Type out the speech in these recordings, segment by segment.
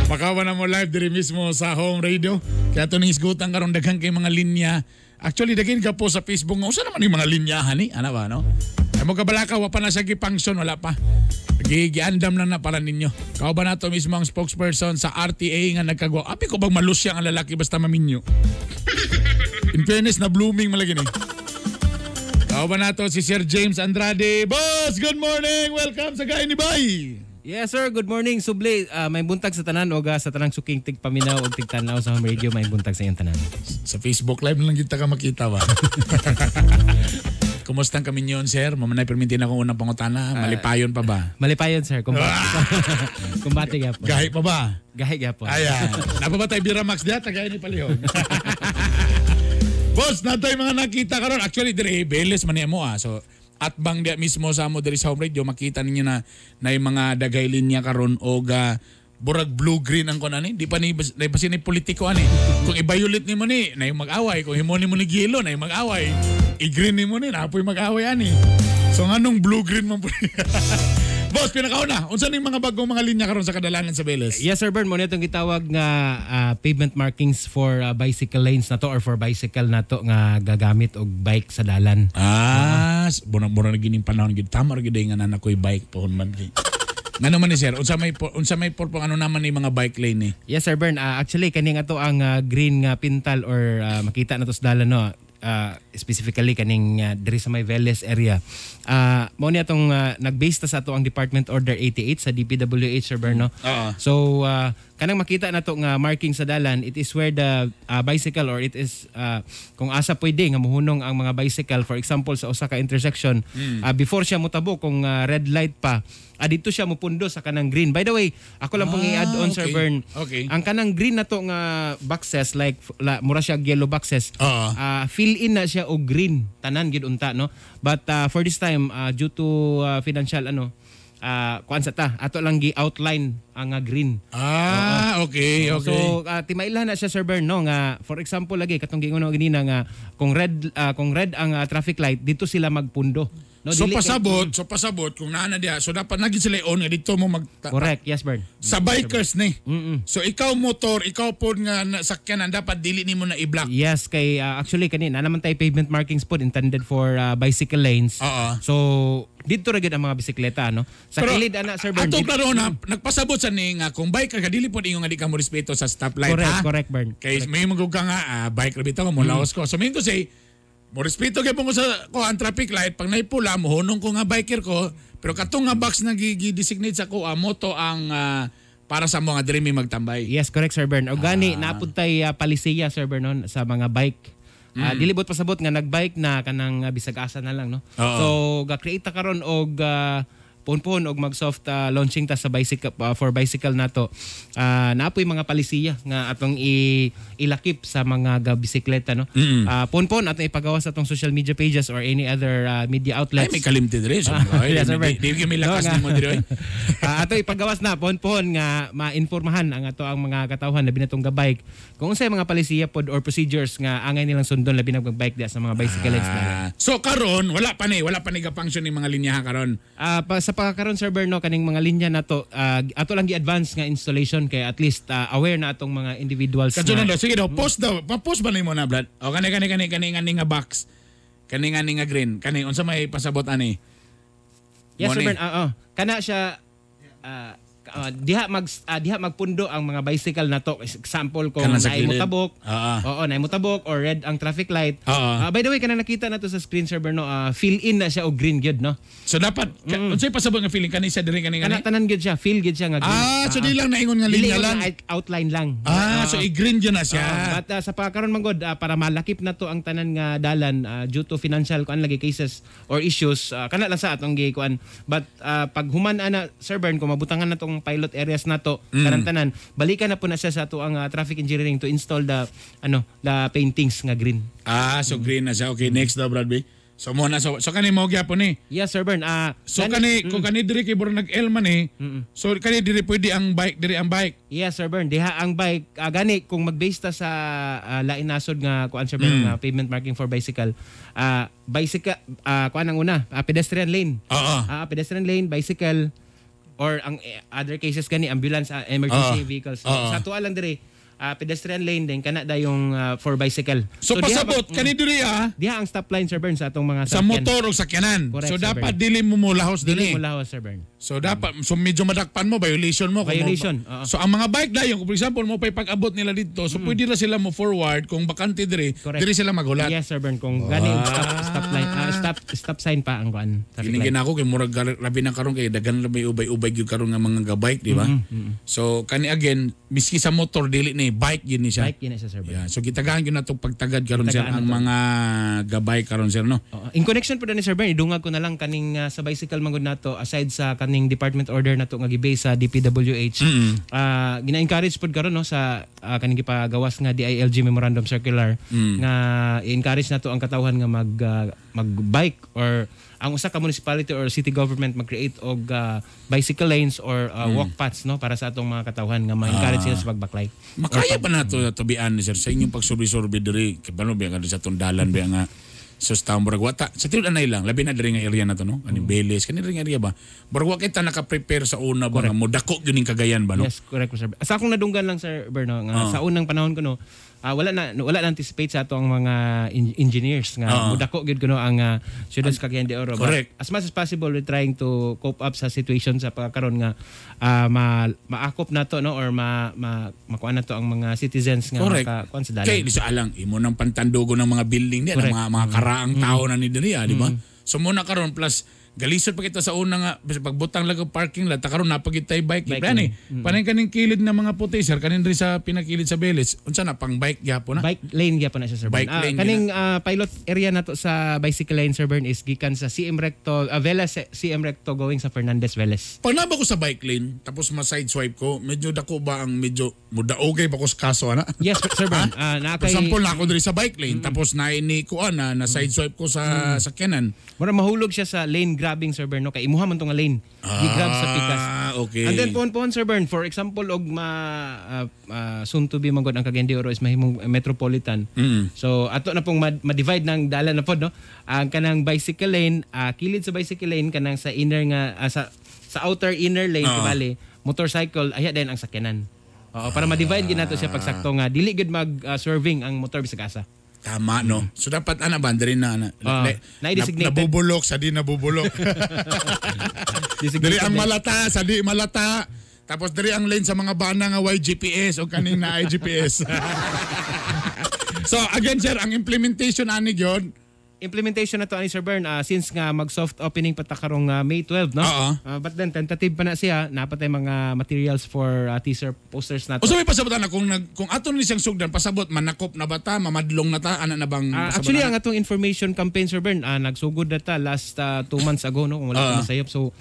Makauban na mo live diri mismo sa Home Radio. Kaya ito ning hisgutan karon, daghan kay mga linya. Actually, daghan ka po sa Facebook nga usa naman yung mga linyahan ni. Ano ba, no? Ay mo kabalaka, wa pa na siya gi-function, wala pa. Giandam lang na para ninyo. Kauban nato mismo ang spokesperson sa RTA nga nagkagwa. Abi ko bang malusya ang lalaki basta maminyo? In fairness, na blooming malagi ni. Kauban nato si Sir James Andrade. Boss, good morning! Welcome sa Gay ni Bay! Yes sir, good morning. Subli, may buntag sa tanan og sa tanang suking tigpaminaw og tigtanaw sa Home Radio, may buntag sa iyong tanan. Sa Facebook Live lang kita ka makita ba? Kumusta ang kaminyon, sir? Mamanay permintin akong unang pangutana. Malipayon pa ba? Malipayon, sir, kumbate. Kumbate gyapon. Gahi pa ba? Gahi gyapon. Ayan. Napabatay Bira Max diya, tagay ni Palihog. Boss, natay mga nakita karon. Actually, dire Beles man mo ah. So, at bang diya mismo sa amo diri sa Home Radio, makita ninyo na na yung mga daghay linya karon og burag blue green ang kon ani. Di pa ni di pa ni politiko ani. Kung i-violet nimo ni, na yung mag-away. Kung himo nimo ni yellow, na yung mag-away. I-green nimo ni, na po'y mag-away ani. So nganong blue green man po? Boss, pinakauna, unsa ning mga bagong mga linya karon sa kadalanan sa Beles? Yes sir Bern, mo na itong gitawag nga pavement markings for bicycle lanes na to or for bicycle na to nga gagamit og bike sa dalan. Ah, bunang-bunang na gining panahon gid. Tama ra gid nga nana ko'y bike pohon man kay. Ngano man ni sir, unsa may purpose, ano naman ni mga bike lane ni? Yes sir Bern, actually kani nga to ang green nga pintal or makita na to sa dalan, no. Specifically kaning diri sa may Veles area. Mao ni atong nag-base ta sa ato ang Department Order 88 sa DPWH, Sir Bern, no. Oo. So kanang makita nato nga marking sa dalan, it is where the bicycle or it is kung asa pwede nga muhunong ang mga bicycle, for example sa usa ka intersection, before siya mutabok kung red light pa, dito siya mupundo sa kanang green. By the way, ako lang pong i-add on, Sir Bern. Ang kanang green na to nga boxes, like la, mura siya yellow boxes. Fill in na siya og green tanan gid unta, no. But for this time, due to financial ano, kuan sa ta ato lang gi-outline ang green. So timailhan na siya, Sir Bern, no, nga for example lagi katong giingon ganina nga kung red ang traffic light, dito sila magpundo. No, so dili kay- pasabot kung naa na diha, so dapat naging sila on nga dito mo mag Correct. Yes, Bern. Sa bikers ni. So ikaw motor, ikaw pod nga sakyanan, dapat dili nimo na i-block. Yes, kay actually kani na naman tay pavement markings pod intended for bicycle lanes. So dito ra gyud ang mga bisikleta, no. Sa kilid ana, Sir Bern. Ato klaro na nagpasabot sa ni nga kung biker ka, dili pod ingon nga di ka mo respeto sa stoplight Correct, ha. Correct, Bern. Kay may magug ka nga bike ra bitaw mo laos ko. So mean to say, mo respeto kay ko sa ko ang traffic light, pag naipula mo hunong ko nga biker ko, pero katong nga box na gi-designate sa ko moto ang para sa mga diri mi magtambay. Yes, correct, Sir Bern. O gani naapod tay palisiya, Sir Bern, no, sa mga bike. Dili bot pasabot nga nagbike na kanang bisag asa na lang, no. So ga-create ta karon og puhon-puhon og mag soft launching ta sa bicycle for bicycle nato. Naapoy mga palisiya nga atong ilakip sa mga ga bisikleta, no. Puhon-puhon atong ipagawa sa atong social media pages or any other media Ay, outlets. may kalimti diri. So, ay, Yes, Sir Bern. di may lakas No, nimo diri oy. Ato ipagawas na pohon-pohon nga mainformahan ang ato ang mga katawhan labi na tong ga-bike kung unsay mga palisiya pod or procedures nga angay nilang sundon labi na mag-bike diya sa mga bicycle lanes na. So karon wala pa ni ga-function ni mga linya karon. Pa, sa pagkakaroon, Sir Bern, no, kaning mga linya nato, ato lang gi-advance nga installation kay at least aware na atong mga individuals Kadto na na daw, sige daw, post daw. Pa-post ba nimo na, Brad? O kani kani kani kani ngani nga box. Kani ngani nga green. Kani unsa may pasabot ani? Yes, Sir Mo ni. Bern, kana siya diha magpundo ang mga bicycle nato. Example kung Kanang sa naay gilid. motabok. Oo. Oo, naay motabok or red ang traffic light. By the way, kana nakita nato sa screen, Sir Bern, no, fill in na siya og green gyud, no. So dapat unsay pasabot nga feeling kani siya diri kani Kana ngani? tanan gyud siya, fill gyud siya nga green. Ah, so di lang naingon nga Dili linya nga lang. Outline lang. Ah, so i-green gyud na siya. But sa pagkaron man god, para malakip na to ang tanan nga dalan, due to financial kuan lagi cases or issues, kana lang sa atong gi kuan, but pag human ana, Sir Bern, kung mabutangan na tong pilot areas nato kanang tanan, balikan na po na siya sa ato ang traffic engineering to install the ano, the paintings nga green. Ah, so green na siya. Okay, next daw, Brad B. So mo na so kani mo gyapon ni. Yes, Sir Bern, So kani kung kani diri kay buro nag L man eh. So kani diri pwede ang bike, diri ang bike. Yes, Sir Bern. Diha ang bike, gani kung mag-base ta sa lain nasod nga kuan, Sir Bern, nga pavement marking for bicycle. Bicycle kuan ang una, pedestrian lane. Oo. Pedestrian lane, bicycle. Or ang other cases gani ambulance, emergency vehicles. Oo. Sa ato lang diri, pedestrian lane din kana dayong for bicycle. So, diha pasabot kani diri ah diha ang stop line, Sir Bern, sa atong mga sa sakyan. motor o sakyanan. Correct, So Sir dapat Bern. dili mo molahos Dili dinhi. mo lahos, Sir Bern. So dapat, so medyo madakpan mo, violation mo kung Violation, oo. So ang mga bike dayon, kung for example mo pay pag-abot nila dito, so pwede ra sila mo forward kung bakante diri, Correct. diri sila maghulat. Yes, Sir Bern, kung gani stop stop line, stop stop sign pa ang kuan. Traffic Kining light. ako kay murag labi na karon kay daghan labi ubay-ubay gyud karon nga mga gabike, di ba? So kani again, miski sa motor dili ni bike gyud ni siya. Bike yun na siya, Sir Bern. Yeah, so gitagaan gyud natong pagtagad karon sir Gitagaan ang nato. mga gabay karon sir, no. Oo. In connection po ni Sir Bern, idungag ko na lang kaning sa bicycle man gud nato, aside sa kaning department order nato nga gibase sa DPWH. Gina-encourage pod karon, no, sa kaning gipagawas nga DILG Memorandum Circular nga i-encourage nato ang katawhan nga mag-bike or ang usa ka municipality or city government mag-create og bicycle lanes or walk paths, no, para sa atong mga katawhan nga ma-encourage sila sa pagbaklay. Makaya ba nato tubian ni sir sa inyong pagsurvey-survey diri kay bano biya ka sa tundalan biya nga sa town, murag wata sa tinud anay lang, labi na diri nga area na to, no, kaning Beles, kani diri nga area ba, murag wa kita naka-prepare sa una ba nga modako gyud ning Cagayan ba, no? Yes, correct, Sir. Sa akong nadunggan lang, Sir Berno, nga sa unang panahon ko, no, wala na anticipate sa ato ang mga engineers nga mudako gyud kuno ang siyudad sa Cagayan de Oro. But as much as possible, we're trying to cope up sa situation sa pagkaron nga maakop nato, no, or ma, ma makuan nato ang mga citizens nga makakuan sa dalan. Kay di sa alang imo nang pantandugo ng mga building niya, ng mga karaang tao na ni diri ah, di ba? So muna karon plus galisod pa kita sa una nga pagbutang lang og parking lot ta karon napagitay bike, Bike bike lane. lane. Panay kaning kilid ng mga puti sir, kanin diri sa pinakilid sa Beles, unsa na pang bike gyapon na? Bike lane gyapon na siya, Sir Bern. Bike lane. Kaning pilot area nato sa bicycle lane, Sir Bern, is gikan sa CM Recto, Velas CM Recto going sa Fernandez Velez. Pag naba ko sa bike lane, tapos ma-side swipe ko, medyo dako ba ang medyo mudaogay ba ko sa kaso ana? Yes, Sir Bern. Naa For kay example, na ako diri sa bike lane, tapos na ni kuan na, na side swipe ko sa sakyanan. Mura mahulog siya sa lane grabbing, Sir Bern, no, kay imuha man tong nga lane. Gi-grab sa pikas. Okay. And then pohon-pohon, Sir Bern, for example og ma soon to be man gud ang Cagayan de Oro is mahimong metropolitan. So ato na pong ma-divide ng dalan na pod, no. Ang kanang bicycle lane, kilid sa bicycle lane kanang sa inner nga sa outer inner lane kibali motorcycle aya din ang sakyanan. Oo, para ma-divide gid nato siya pagsakto nga dili gid mag swerving ang motor bisag asa. Tama, no? So dapat ana ba diri na, na, Na-designated. nabubulok sa di nabubulok. Diri ang malata sa di malata. Tapos diri ang lane sa mga bana nga YGPS o kaning na IGPS. So again sir, ang implementation ani gyud Implementation na to ani Sir Bern, since nga mag soft opening pa ta karong May 12, no. Oo. But then tentative pa na siya, napatay mga materials for teaser posters na to. O sa may pasabot ana kung ato ni siyang sugdan pasabot manakop na ba ta, mamadlong na ta, ana na bang pasabot Actually ana? ang atong information campaign, Sir Bern, nagsugod na ta last 2 months ago, no, kung wala pa masayop. So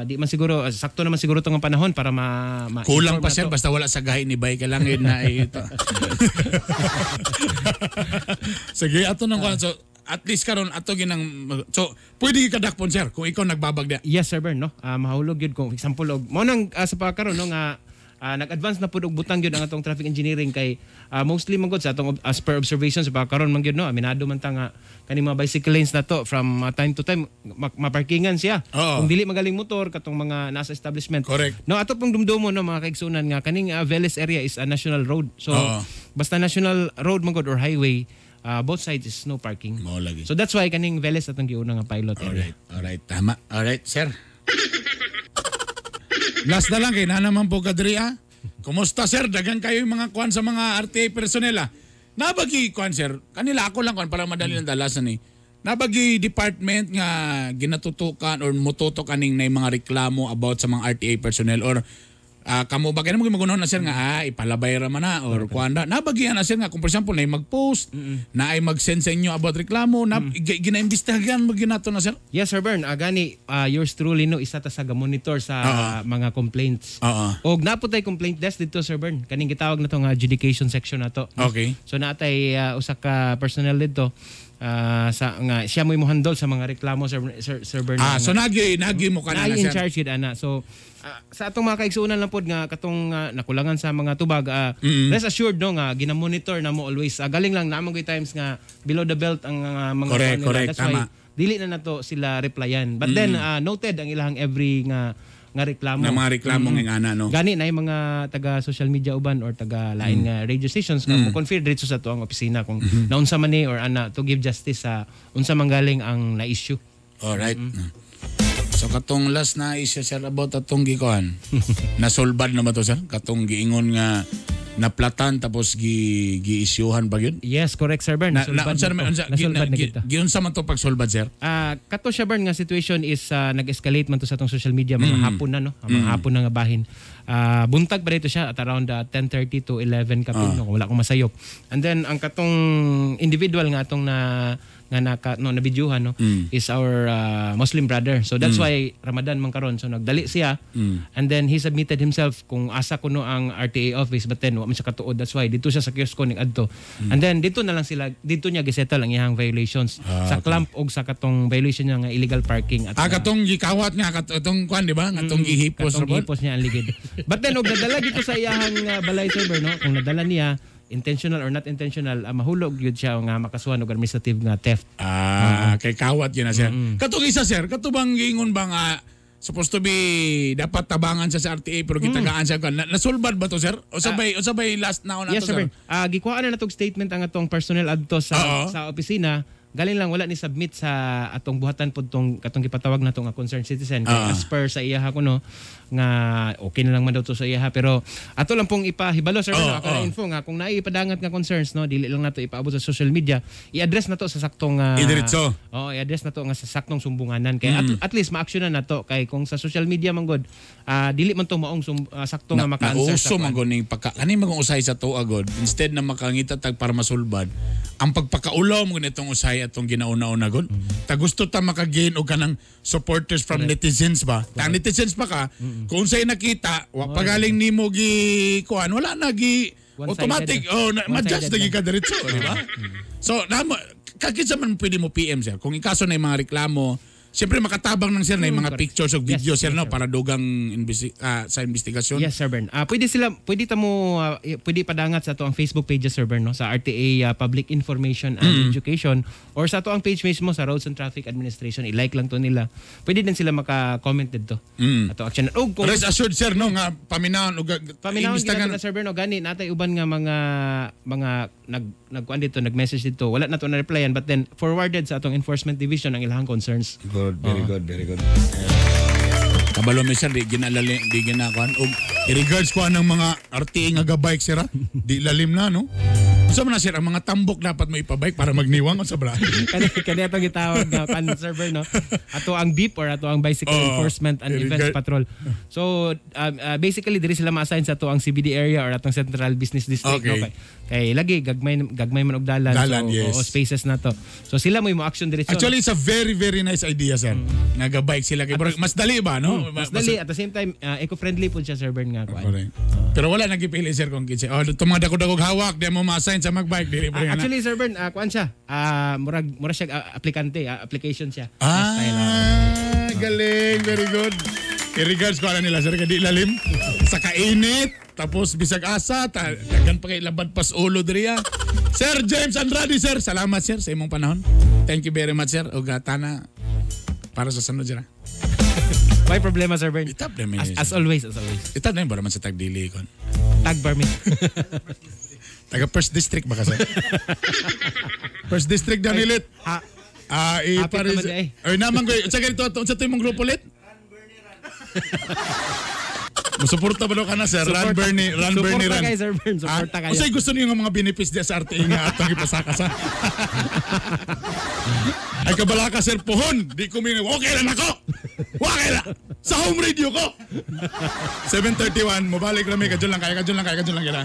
di man siguro sakto naman siguro tong panahon para ma Kulang pa inform sir, na to. basta wala sa gahi ni Bay kailangan na ito. Sige, ato nang kuan. So at least karon ato ginang, so pwede kadakpon sir kung ikaw nagbabag dia. Yes, Sir Bern, no. Mahulog gyud kung example og mo nang sa pagkaron, no, nga nag-advance na pud og butang gyud ang atong traffic engineering kay mostly man gud sa atong as per observation sa pagkaron man gyud, no, aminado man ta nga kani mga bicycle lanes na to from time to time maparkingan siya. Kung dili magaling motor katong mga nasa establishment. No, ato pong dumdumo, no, mga kaigsunan, nga kaning Veles area is a national road. So basta national road man gud or highway, both sides is no parking. Mao lagi. So that's why kaning Veles atong giuna nga pilot area. Alright, alright, tama. Alright, sir. Last na lang kay na naman po kadri ah. Kumusta sir? Dagan kayo yung mga kuan sa mga RTA personnel ah. Nabagi kuan sir, kanila ako lang kuan para madali ng dalasan eh. Nabagi department nga ginatutukan or mututok aning na mga reklamo about sa mga RTA personnel or kamo ba kaya mo magunaon na sir nga ipalabay ra man na or kuan na nabagi na sir nga kung for example na mag-post na ay mag-send sa inyo about reklamo na ginaimbestigahan mo ginato na sir? Yes, Sir Bern. Gani, yours truly, no, isa ta sa ga-monitor sa mga complaints. Og naputay complaint desk dito, Sir Bern. Kaning gitawag na to nga adjudication section na to. So naatay usa ka personnel dito sa nga siya mo'y mohandle sa mga reklamo, Sir Bern. So nagi mo kana Na na in sir. charge gid ana. So sa atong mga kaigsuonan lang pod nga katong nakulangan sa mga tubag, rest assured, no, nga gina-monitor na mo always. Galing lang naman gyud times nga below the belt ang mga kuan nila. That's why dili na nato sila replyan. But then noted ang ilang every nga Nga reklamo. Na mga reklamo ng ana, no? Gani na yung mga taga social media uban or taga lain nga radio stations nga mo confer diretso sa atoang opisina kung naunsa man ni or ana to give justice sa unsa man galing ang na-issue. Alright. So katong last na issue, sir, about atong gikuan. Nasulbad na ba to, sir? Katong giingon nga naplatan tapos gi gi-issuehan ba yun? Yes, correct, Sir Bern. Na, na, Nasulbad unsa na naman to. unsa gi, Nasulbad na, na gi, kita. giunsa man to pagsulbad, sir? Ah, kato siya, Bern, nga situation is nag-escalate man to sa atong social media mga hapon na, no. Ang mga hapon na nga bahin. Ah, buntag pa dito siya at around 10:30 to 11 kapin, no, kung wala akong masayop. And then ang katong individual nga atong na nga naka no nabidyuhan, no, is our Muslim brother. So that's why Ramadan man karon. So nagdali siya and then he submitted himself kung asa kuno ang RTA office, but then wa man siya katuod. That's why dito siya sa kiosko ning adto. And then dito na lang sila, dito niya gisettle ang iyang violations sa clamp og sa katong violation niya nga illegal parking at Ah, katong gikawat nga katong kuan, di ba? Katong gihipos katong ra ba? gihipos niya ang ligid. But then og nadala dito sa iyahang balay, sir, no, kung nadala niya intentional or not intentional, mahulog yun siya nga makasuhan og administrative nga theft. Ah, kay kawat yun na, sir. Katong isa, sir, kato bang giingon ba nga supposed to be dapat tabangan siya sa RTA pero gitagaan siya na, nasulbad ba to, sir? O sabay o sabay last na na Yes, to, sir. Bern. Ah, gikuhaan na natog statement ang atong personnel adto sa sa opisina. Galing lang wala ni submit sa atong buhatan pud tong katong gipatawag nato nga concerned citizen kay as per sa iyaha kuno nga okay na lang man daw to sa iyaha, pero ato lang pong ipahibalo, sir, no, ako na info nga kung naay ipadangat nga concerns, no, dili lang nato ipaabot sa social media, i-address na to sa saktong Idiretso. Oo, i-address na to nga sa saktong sumbunganan kay at least ma-action na nato, kay kung sa social media man gud, dili man to maong sakto nga maka-answer Nauso sa man gud ning pagka kani magong usay sa tuwa god, instead na makangita tag para masulbad ang pagpakaulaw mo nitong usay atong ginauna-una god, ta gusto ta makagain og kanang supporters from netizens ba. Ta ang netizens pa ka kung unsay nakita wa pagaling nimo gi kuan, wala na gi One-sided automatic na. oh na, ma-judge One-sided lagi lang. ka diretso, di ba? So namo kakita man pwede mo PM, sir, kung ikaso na yung mga reklamo. Siyempre makatabang ng sir na yung mga pictures o video, sir, yes, no, sir. para dugang sa investigasyon. Yes, Sir Bern. Ah, pwede sila pwede ta mo pwede padangat sa ato ang Facebook page, Sir Bern, no, sa RTA Public Information and Education or sa ato ang page mismo sa Roads and Traffic Administration. I-like lang to nila. Pwede din sila maka-comment dito. Ato action. Og kung Rest assured, sir, no, nga paminawon og paminawon imbestigahan- gid na, Sir Bern, no, gani natay uban nga mga nag nagkuan dito, nag-message dito. Wala na to na replyan, but then forwarded sa atong enforcement division ang ilahang concerns. Good, very good, very good. Kabalo mi, sir, di ginalali, di ginakuan. Og i-regards ko anang mga RTA nga gabike, sir, ah. Di lalim na, no? Unsa man na, sir, ang mga tambok dapat mo ipabike para magniwang unsa bra? Kani kani atong gitawag nga pan, Sir Bern, no, ato ang BIP or ato ang Bicycle Enforcement and Events Patrol. So basically diri sila ma-assign sa ato ang CBD area or atong Central Business District, no, kay lagi gagmay gagmay man og dalan, Dalan, so yes. oo, spaces na to, so sila mo action diretso. Actually, it's a very, very nice idea, sir. Nga gabike sila. Kay mas dali ba, no? Mas dali, at the same time eco-friendly po siya, Sir Bern, nga kuan. Correct. Pero wala nagipili, sir, kung kinsa. Oh, itong mga dako-dako hawak, di mo ma-assign sa magbike. Dili pa rin, ana. Actually, Sir Bern, kuan siya, murag mura siya aplikante, application siya. Style. Ah, galing. Very good. I-regards ko ala nila, sir, kay di lalim. Sa kainit, tapos bisag asa, daghan pa kay labad pas ulo diri ah. Sir James Andrade, sir. Salamat, sir, sa imong panahon. Thank you very much, sir. Og tana para sa sunod, sir, ah. May problema, Sir Bern. Itap na may. As always, as always. Itap na yun, ba naman sa tagdili kon. Tag Barmy. Taga First District ba ka, sir? First District daw nilit. Ha, Ah, Hapit i-paris. naman di ay. Oy, naman ko. Sa ganito, unsa to imong grupo ulit? Musuporta ba daw ka na, sir? Run Bernie, run Suporta Bernie, run. kayo, Sir Bern. Suporta Ah, kayo. unsay gusto niyo nga mga benefits diya sa RTA nga atong ipasaka sa? Ay kabala ka, sir, pohon. Di ko mingaw. Okay lang ako. Okay lang. Sa home radio ko. 7:31, mobalik rami kadyo lang kaya, kadyo lang kaya, kadyo lang kaya.